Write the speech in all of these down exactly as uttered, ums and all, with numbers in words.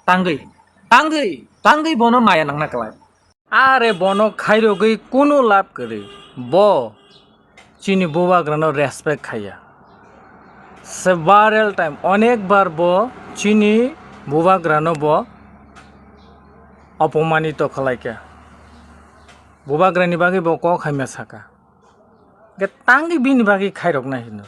Tangwi, tangwi, tangwi bono maya nangna kwlai. Are bono khairogwi kunu lab kwrwi. Bo chini bubagrano respect khaiya. Several time, onek bar bo chini bubagrano bo opomanito khlaikha. Bubagrani bagwi bo kok hamya saka. Ge tangwi bini bagwi khairokna hino.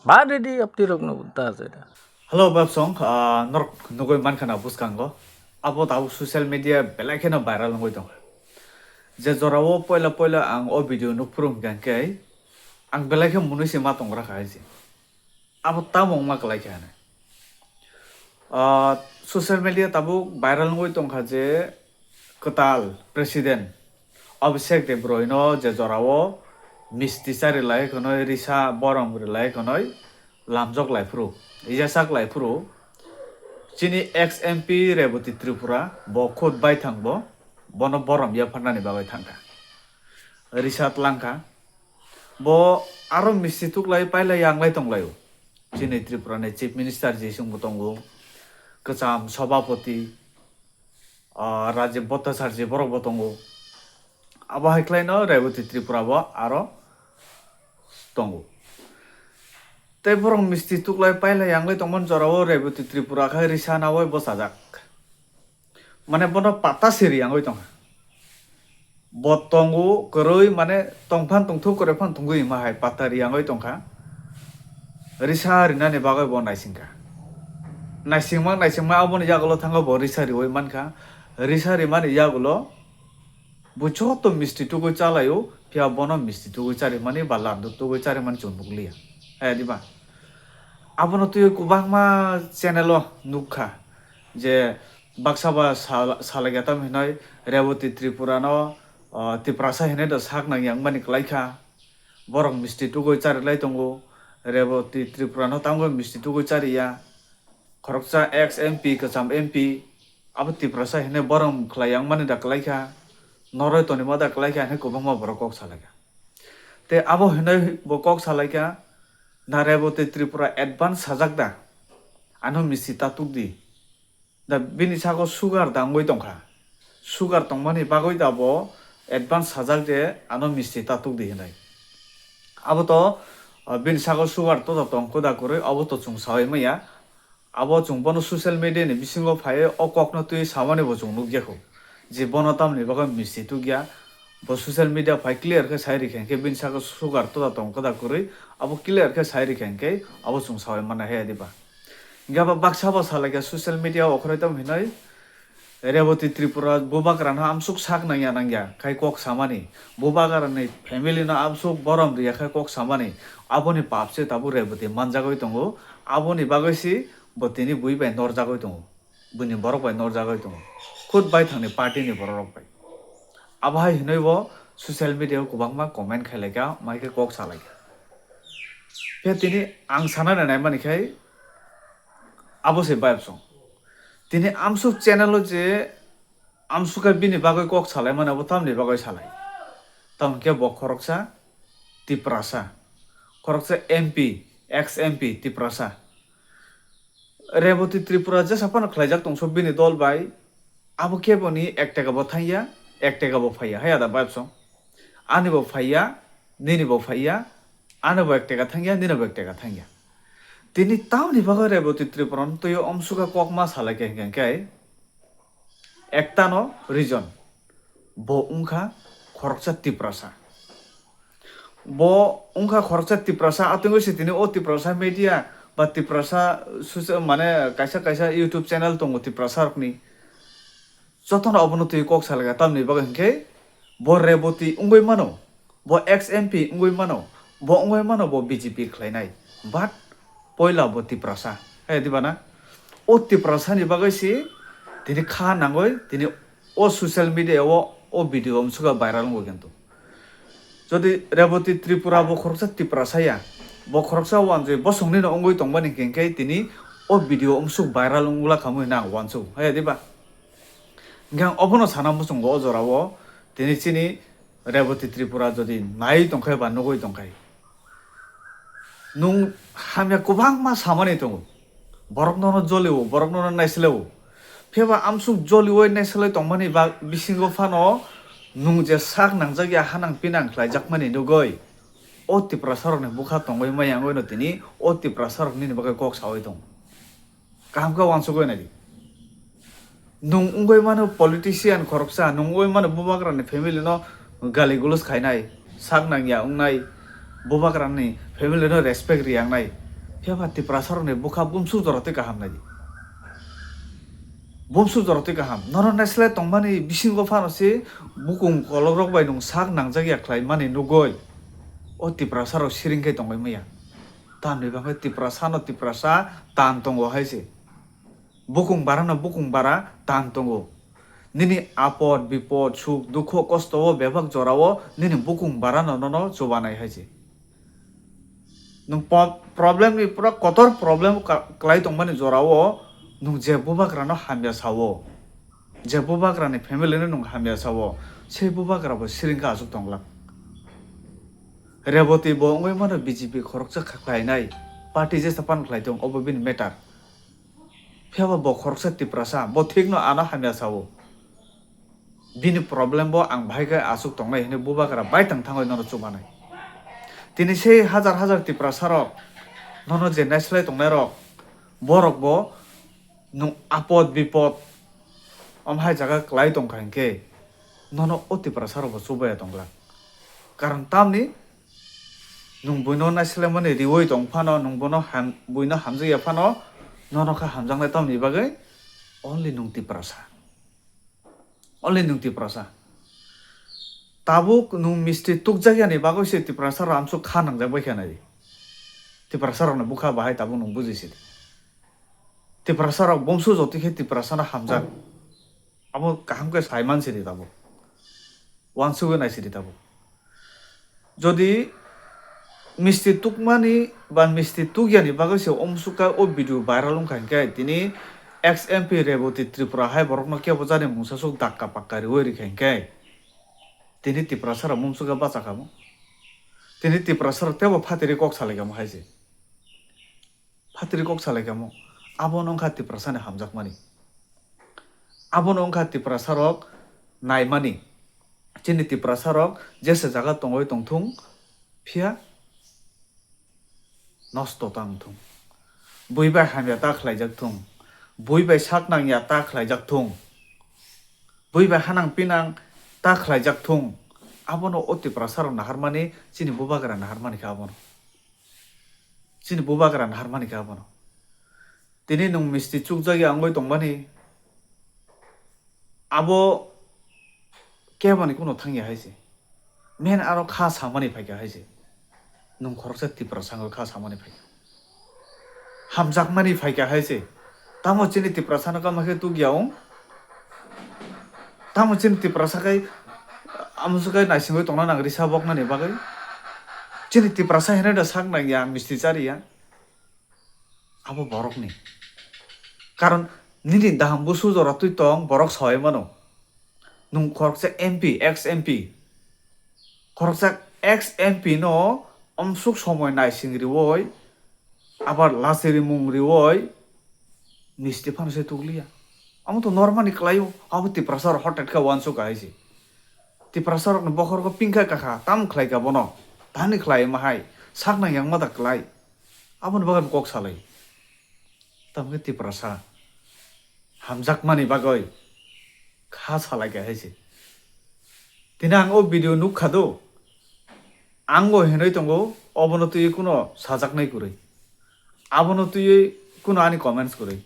Ba ready aptirokno ta jeda. Hello, Babsong, ah, norok nugui mankha na bwskango. Abo tabuk social media belai kheno viral wngwi tong. Je jorao poila poila ang o video nukphuru hwnkha khe, ang belai khe munui se ma tong rakha hai se. Abo tamo wngma kwlai khe hinwi. Ah, social media tabuk viral wngwi tongkha je kwtal president Abhishek Debroy no je jorao misti chari lai khwnwi, risa borom ri lai khwnwi lamjok lai phuru, yasak lai phuru, chini ex M P Reboti Tripura bo khud baithang bo bono borom yapharnani bagwi thangkha, risa tlangkha. Bo aro misti tuklai pailai yanglai tonglaio. Chini Tripura ni Chief Minister je chwngbo tongo, kwcham Sabhapati, ah, Rajiv Bhattacharjee borok bo tongo. Abo hai khlaino Reboti Tripura bo aro tongo. Tei borok misti tuklai pailai yanglai tongmani jorao Reboti Tripura khe risa naui bwchajak. Mane bono pata se riyangwi tongkha. Bo tongo kwrwi, mane tongphan tongthok kwrwi phan tongwi ma hai pata riyangwi tongkha. Risa rinani bagwi bo naisingkha. Naisingma naisingma aboni yagulo thango bo risa riwi mankha. Risa rimani yagulo bo joto misti tugwi chalaio, phiya bono misti tugwi charimani ba laddu tugwi charimani chwng nukliya. Hai diba? Abono twiwi kwbangma channel o nukha je baksa ba sal-, salai gatam hinoi Reboti Tripura no, o, Tiprasa hinoi do sak nang yang mani kwlai kha. Borok misti tugwi chari lai tongo. Reboti Tripura no tamo misti tugwi chari ya. Khoroksa ex M P, kwcham M P, abo Tiprasa hinoi borom khlai yang mani da kwlai kha. Noroi toni ma da kwlai kha hinoi kwbangma borok kok salai kha. Tei abo hinoi bo kok salai kha, na Reboti Tripura advance sajak da? Ano misti tatuk di. Da bini sago sugar da wngwi tongkha. Sugar tongmani bagwi da bo advance sajak je ano misti tatuk di hinwi. Abo to, ah, bini sago sugar to da tong koda kwrwi, abo to chwng saui manya. Abo chwng bono social media ni bisingo phaiwi o kokno twiwi samani bo chwng nukjakho. Je bono tamni bagwi misti tukya. Bo social media phai clear khe sai rikha hinkhe bini sago sugar to da tong koda kwrwi. Abo clear khe sai rikha hinkhe abo chwng saui manna hai diba. Hinkhe abo baksa bo salaikha social media o okhoroi tamo hinoi Reboti Tripura bubagra no amsuk sak nangya nangya khai kok samani. Bubagra ni family no amsuk borom riya khai kok samani. Aboni pap se tabuk Reboti manjagwi tongo. Aboni bagwi si bo tini bui bai norjagwi tongo. Buini borok bai norjagwi tongo. Khud baithang ni party ni borok rok bai. Abo hai hinoi bo social media o kwbangma comment khai laikha, mai khe kok sa laikha. Phiya tini ang sana nai nai mani khai abo se vibe song. Tini amsuk channel o je amsuk khe bini bagwi kok salai mani abo tamni bagwi salai. Tamo khe bo khoroksa Tiprasa, khoroksa M P, ex M P Tiprasa. Reboti Tripura jesa phano khlaijak tongso bini dol bai. Abo khe boni ek taka bo thangya, ek taka bo phaiya, haya da vibe song. Ani bo phaiya, nini bo phaiya, ani bo ek taka thangya, nini bo ek taka thangya. Tini tamni bagwi Reboti Tripura no twiwi omsukha kok ma salai khe hinkhe khe ekta no reason. Bo wngkha khoroksa Tiprasa. Bo wngkha khoroksa Tiprasa, atwngwi se tini o Tiprasa media ba Tiprasa susa-, mane kaisa kaisa YouTube channel tongo Tiprasa rokni. Jotono obono twi kok salaikha, tamni bagwi hinkhe bo Reboti wngwi mano, bo ex M P wngwi mano, bo wngwi mano bo B J P khlainai, but poila bo Tiprasa, hai diba na? O Tiprasa ni bagwi si tini kha nangwi tini o social media o o video amsukha viral wngwi khe. Jodi Reboti Tripura bo khoroksa Tiprasa ya, bo khoroksa wanjwi bosongni no wngwi tongmani hinkhe tini o video amsuk viral wngla khamwi hwnwi ang uansuk, hai diba? Hinkhe ang obono sana muchungo o jorao tini chini Reboti Tripura jodi nai tongkhai ba nugwi tongkhai, nwng hamya kwbangma samani tongo, borok nono jolio, borok nono naisleo, Phiya ba amsuk joliui naisalai tongmani ba bisingo phano nwng je sak nangjak ya hanang pinang khlaijakmani nugui, o Tiprasa rokni bwkha tongwi maya wngwi no tini o Tiprasa rok nini bagwi kok saui tongo. Kaham khe uansugui nai di. Nwng wngwi mano politician khoroksa, nwng wngwi mano bubagrani family no gali gulus khainai, sak nangya wngnai, bubagrani family no respect riyangnai. Phiya ba Tiprasa rokni bwkha bumsuk jora twi kaham nai di. Bumsuk jora twi kaham. Nono naislai tongmani bisingo phano se bukung kolok rok bai nwng sak nangjak ya khlai mani nugui. O Tiprasa rok siring khe tongwi maya. Tamni bagwi Tiprasa no Tiprasa tan tongo hai se. Bukung bara no bukung bara tan tongo. Nini apod, bipod, suk, dukho, kosto o bebak jora o nini bukung bara no nono chubanai hai se. Nwng po-, problem ni pura kotor problem ka-, klai tongmani jora o nwng je bubagra no hamya sao, je bubagra ni family no nwng hamya sao, se bubagra bo siring khe aswk tong glak. Reboti bo wngwi mano B J P khoroksa kha-, khlainai, party jesa pan khlai tong, obo bini matter. Phiya ba bo khoroksa Tiprasa, bo thik no ano hamya sao. Bini problem bo ang bahai khe aswk tongnai hwnwi bubagra bai tang thangwi nono chubanai. Tini sei hajar hajar Tiprasa rok nono je naislai tongnai rok, borok bo nwng apod bipod om hai jaga klai tongkha hinkhe nono o Tiprasa rok bo chubaya tong glak. Karon tamni nwng buino naislaimani riui tong phano, nwng bono ham-, buino hamjakya phano, nono kha hamjaknai tamni bagwi only nwng Tiprasa. Only nwng Tiprasa. Tabuk nwng misti tukjakyani bagwi se Tiprasa rok amsuk kha nangjak bai kha nai. Tiprasa rokni bwkha bahai tabuk nwng buji sidi. Tiprasa rok bumsu jotwi khe Tiprasa no hamjak. Abo kaham khe sai man sidi tabuk. Uansugwi nai sidi tabuk. Jodi misti tukmani ba misti tukyani bagwi se omsukha o video viral wngkha hinkhe tini ex M P Reboti Tripura hai borokno kebo jani mungsa suk dakka pakka riui rikha hinkhe tini Tiprasa rok mumsukha bachakhamo. Tini Tiprasa rok tebo phatiri kok salaikamo hai se. Phatiri kok salaikamo. Abono wngkha Tiprasa ni hamjakmani. Abono wngkha Tiprasa rok naimani. Chini Tiprasa rok jesa jaga tongwi tongthung, phiya nosto ta wngthung. Bui bai hamya ta khlaijak thung. Bui bai sak nangya ta khlaijak thung. Bui bai hanang pinang ta khlaijak thung. Abono o Tiprasa rok naharmani, chini bubagra naharmani khe abono. Chini bubagra naharmani khe abono. Tini nwng misti chukjagwi wngwi tongmani, abo keboni kuno thangya hai se. Men aro kha samani phaikha hai se. Nwng khoroksa Tiprasa wngwi kha samani phaikha. Hamjakmani phaikha hai se. Tamo chini Tiprasa no kama khe tukya wng? Tamo chini Tiprasa khai, amo sukai naisingwi tongna nang risa boknani bagwi? Chini Tiprasa hinwi da sak nangya, misti chariya. Abo borokni. Karon nini daham busu jora twi tong, borok sawai mano. Nwng khoroksa M P, ex M P. Khoroksa ex M P no omsuk somoi naising riwoi, abar lachiri mung riwoi, misti phano se tukliya. Amo to normani klaio, abo Tiprasa rok hotet khe uansuk hai se. Tiprasa rokni bokhorok pingkha kakha, tam khlai ka bono, tani khlai ma hai, sak nang yang ma da klai. Aboni bagwi kok salai. Tamkhe Tiprasa hamjakmani bagwi kha salai kha hai se. Tini ang o video nukha do, ang bo hinwi tongo, obono twiwi kuno sajaknai kwrwi, abono twiwi kuno ani comments kwrwi.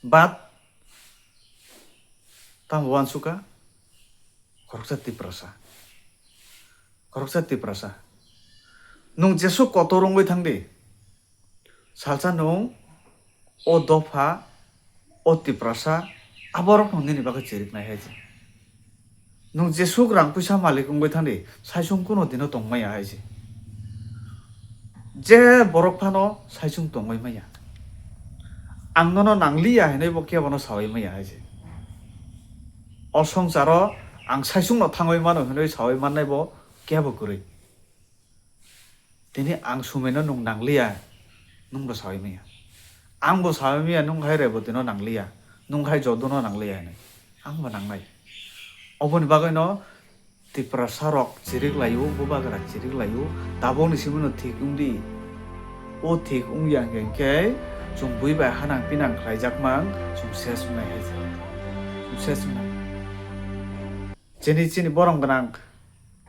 But tamo uansukha, khoroksa Tiprasa, khoroksa Tiprasa. Nwng jesuk kotor wngwi thang di. Salsa nwng o dopha, o Tiprasa, aborok nwng nini bagwi chiriknai hai se. Nwng jesuk rang puisa malik wngwi thang di, saisung kuno dino tong maya hai se. Je borok phano saisung tongwi maya. Ang nono nangliya hinwi bo kebono sawi maya hai se. O songsaro ang saisungno thangwi mano hinwi sawi mannai bo kebo kwrwi. Tini ang Sumaino nwng nangliya, nwngbo sawi maya. Angbo sawi maya, nwng hai Rebotino nangliya. Nwng hai joto no nang liya hinwi. Ang bo nang nai. Oboni bagwi no Tiprasa rok chirik lai o, bubagra chirik lai o, tabuk ni simi no thik wng di. O thik wng ya hwnkhe chwng bui bai hanang pinang khlai jak mang, chwng ses wng nai hai se. Chwng ses wng nai. Chini, chini borom gwnang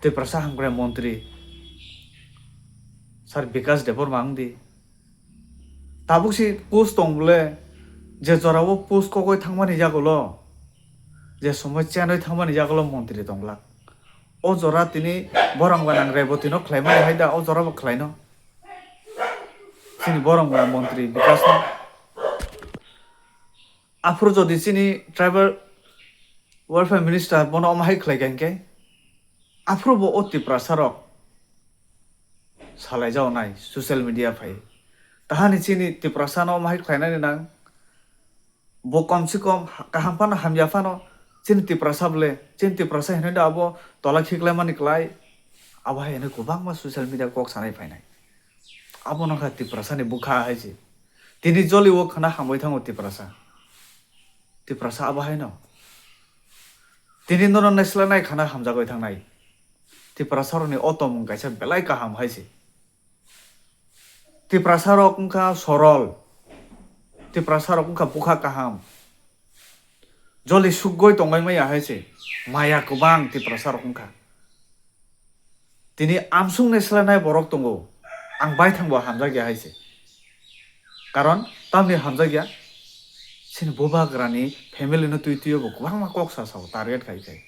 Tiprasa hamkrai montri Sir Bikash Debbarma wng di. Tabuk si post tong bole, je jora o post kogoi thangmani yagulo, je somoi chenwi thangmani yagulo montri tong glak. O jora tini borom gwnang Reboti no khlai mani hai da, o jora bo khlai no. Chini borom gwnang montri Bikash no. Aphuru jodi chini tribal welfare minister bono omo hai khlai kha hinkhe, aphuru bo o Tiprasa rok salai jago nai social media phai. Tahani chini Tiprasa no omo hai khlai nani nang. Bo kom se kom ha-, kaham phano hamya phano chini Tiprasa bole, chini Tiprasa hinwi da abo tola khiklai mani klai. Abo hai hinwi kwbangma social media kok sanai phainai. Abo no kha Tiprasa ni bwkha hai se. Tini joli o khna hamwi thango Tiprasa. Tiprasa abo hai no. Tini nono naisla nai khna hamjagwi thangnai. Tiprasa rokni o tongmung kaisa belai kaham hai se. Tiprasa rok wngkha sorol. Tiprasa rok wngkha bwkha kaham. Joli sugoi tongwi maya hai se. Maya kwbang Tiprasa rok wngkha. Tini amsung ni slanai borok tongo. Ang baithang bo hamjak ya hai se. Karon tamni hamjak ya? Chini bubagra ni family no twi twi bo kwbangma kok sa sao target khai khai.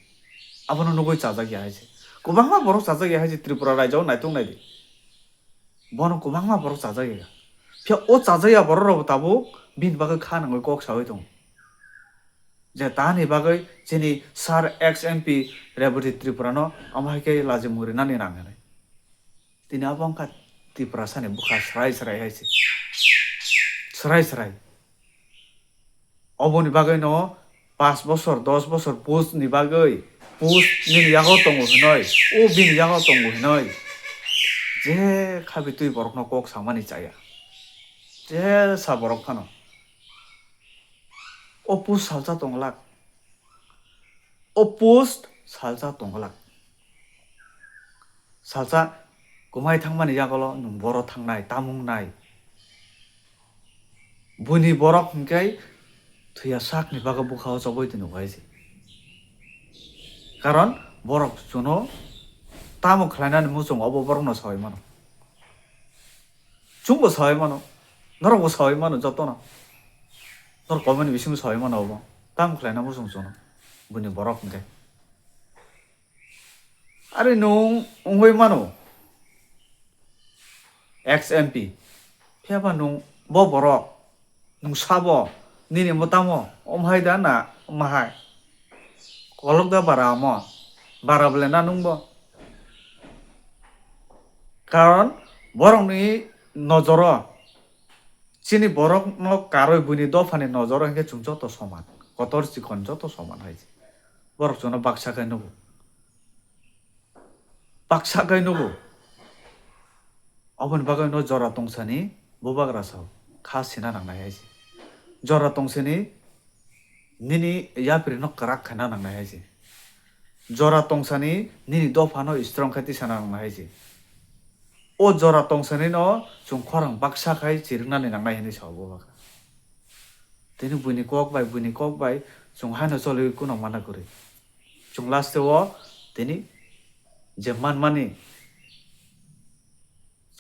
Abono nugui chajak ya hai se. Kwbangma borok chajak ya hai se Tripura rajyo o naitung nai di. Bono kwbangma borok chajak ya. Phiya o chajak ya borok rok bo tabuk bini bagwi kha nangwi kok sawi tongo. Je tani bagwi chini Sir ex M P Reboti Tripura no omo hai khe lajimung rinani nang hinwi. Tini abo wngkha Tiprasa ni bwkha srai srai hai se. Srai srai. Oboni bagwi no paanch bosor, dos bosor post ni bagwi, post nini yago tongo hinoi, o bini yago tongo hinoi. Je khabi twi borok no kok samani chaya. Je sa borok phano. O post salsa tong glak. O post salsa tong glak. Salsa kwmai thangmani yagulo nwng boro thangnai, tamung nai. Buini borok hinkhe thwiya sakni bagwi bwkha o chobwi tini uaisi. Karon borok chuno tamo khlainani muchung obo borokno sawi mano. Chwngbo sawi mano, norokbo sawi mano jotono. Norok comment bisingo sawi mano obo. Tamo khlaina muchung chuno buini borok hinkhe. Are nwng wngwi mano ex M P, phiyaba nwng bo borok, nwng sabo, nini mwtamo, omhai da na omhai? Kolok da bara omo, bara bole na nwng bo? Karon borokni nojoro, chini borokno karwi buini dophani nojoro hinkhe chwng joto soman, kotor chikon joto soman hai se. Borok chwngno baksa khe nugo. Baksa khe nugo. Oboni bagwi no jora tongsani bubagra sao kha sina nangnai hai se. Jora tongsani nini yapri no kwrak khaina nangnai hai se. Jora tongsani nini dopha no strong khe tisana nangnai hai se. O jora tongsani no chwng khorang baksa khai chiriknani nangnai hinwi sao bubagra. Tini buini kok bai, buini kok bai chwng haino choliwi kuno mana kwrwi. Chwng last o tini je manmani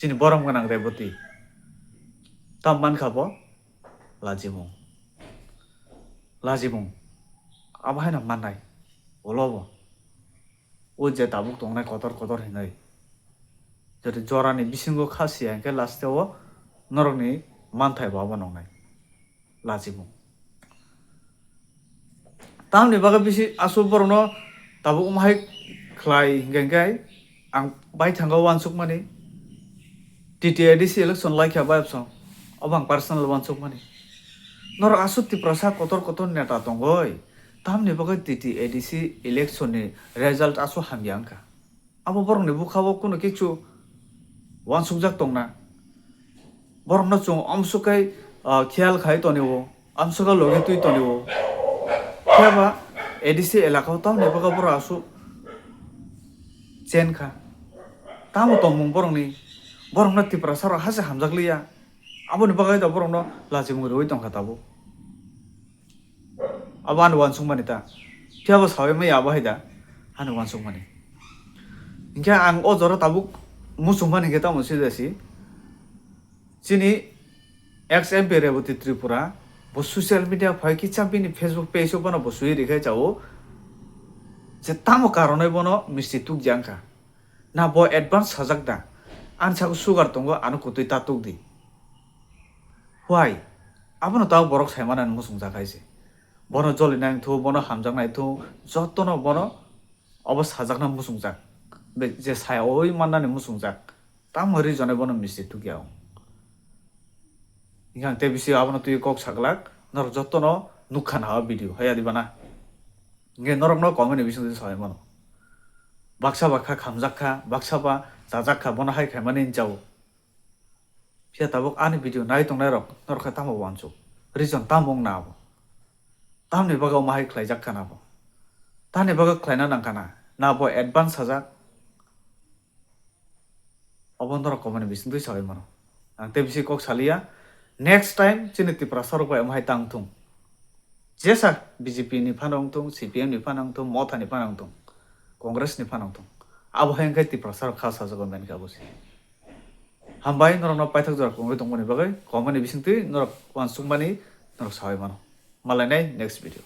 chini borom gwnang Reboti. Tam mankha bo lajimung. Lajimung. Abo haino mannai. Ulo bo. O je tabuk tongnai kotor kotor hinwi. Jodi jorani bisingo kha siya hinkhe last o norokni manthai bo abo nongnai. Lachimung. Tamni bagwi bisi aswk borokno tabuk omo hai khlai hinkhe, hinkhe ang baithangwi uansukmani T T A D C election laikha bai opsong, obo ang personal uansukmani. Norok aswk Tiprasa kotor kotor neta tongoi, tamni bagwi T T A D C election ni result aswk hamya wngkha. Abo borokni bwkha-o kunu kichu uansukjak tongna. Borokno chwng amswk khe, ah, khiyal khai tonio, amswk khe logi twi tonio. Phiya ba A D C elaka o tamoni bagwi borok aswk chen kha. Tamo tongmung borokni, borokno Tiprasa rok hase hamjak liya. Aboni bagwi da borokno lachimung rwui tongkha tabuk. Abo ani uansukmani ta. Phiya bo saui maya abo hai da ani uansukmani. Hinkhe ang o jora tabuk muchungmani hinkhe tamo sui jasi. Chini ex M P Reboti Tripura bo social media phai kisa bini Facebook page o bono bo sui rikhe chao je tamo karonoi bono misti tukjak wngkha. Na bo advance sajak da? Ani sago sugar tongo, ano kutui ta tuk di. Why? Abono tao borok saimanani muchungjak hai se. Bono joli nang thu, bono hamjak nai thu, jotono bono obo sajakna muchungjak. Be-, je saya oi mannani muchungjak. Tamo reason-e bono misti tukya o. Hinkhe ang tei bisi abono twi kok saglak, norok jotono nukha na o video, haya di bana? Hinkhe norokno comment ni bisingtwi saui mano. Baksa ba kha khamjak kha, baksa ba chajak kha, bono hai khaimani hinjao. Phiya tabuk ani video nai tongnai rok, norok khe tamo uansuk? Reason tamo wng na abo? Tamni bagwi omo hai khlaijak kha na bo? Tamni bagwi khlaina nang kha na? Na bo advance sajak? Obo norok comment ni bisingtwi saui mano. Ang tei bisi kok saliya. Next time chini Tiprasa rok bai omo hai tang thung. Jesa B J P ni phano wng thung, C P M ni phano wng thung, Motha ni phano wng thung, Congress ni phano wng thung. Abo hai wngkhe Tiprasa rok kha sajagwi mankha abo se. Hambai norokno paithak jora kwrwngwi tongmani bagwi comment ni bisingtwi norok uansukmani norok saui mano. Malainai next video.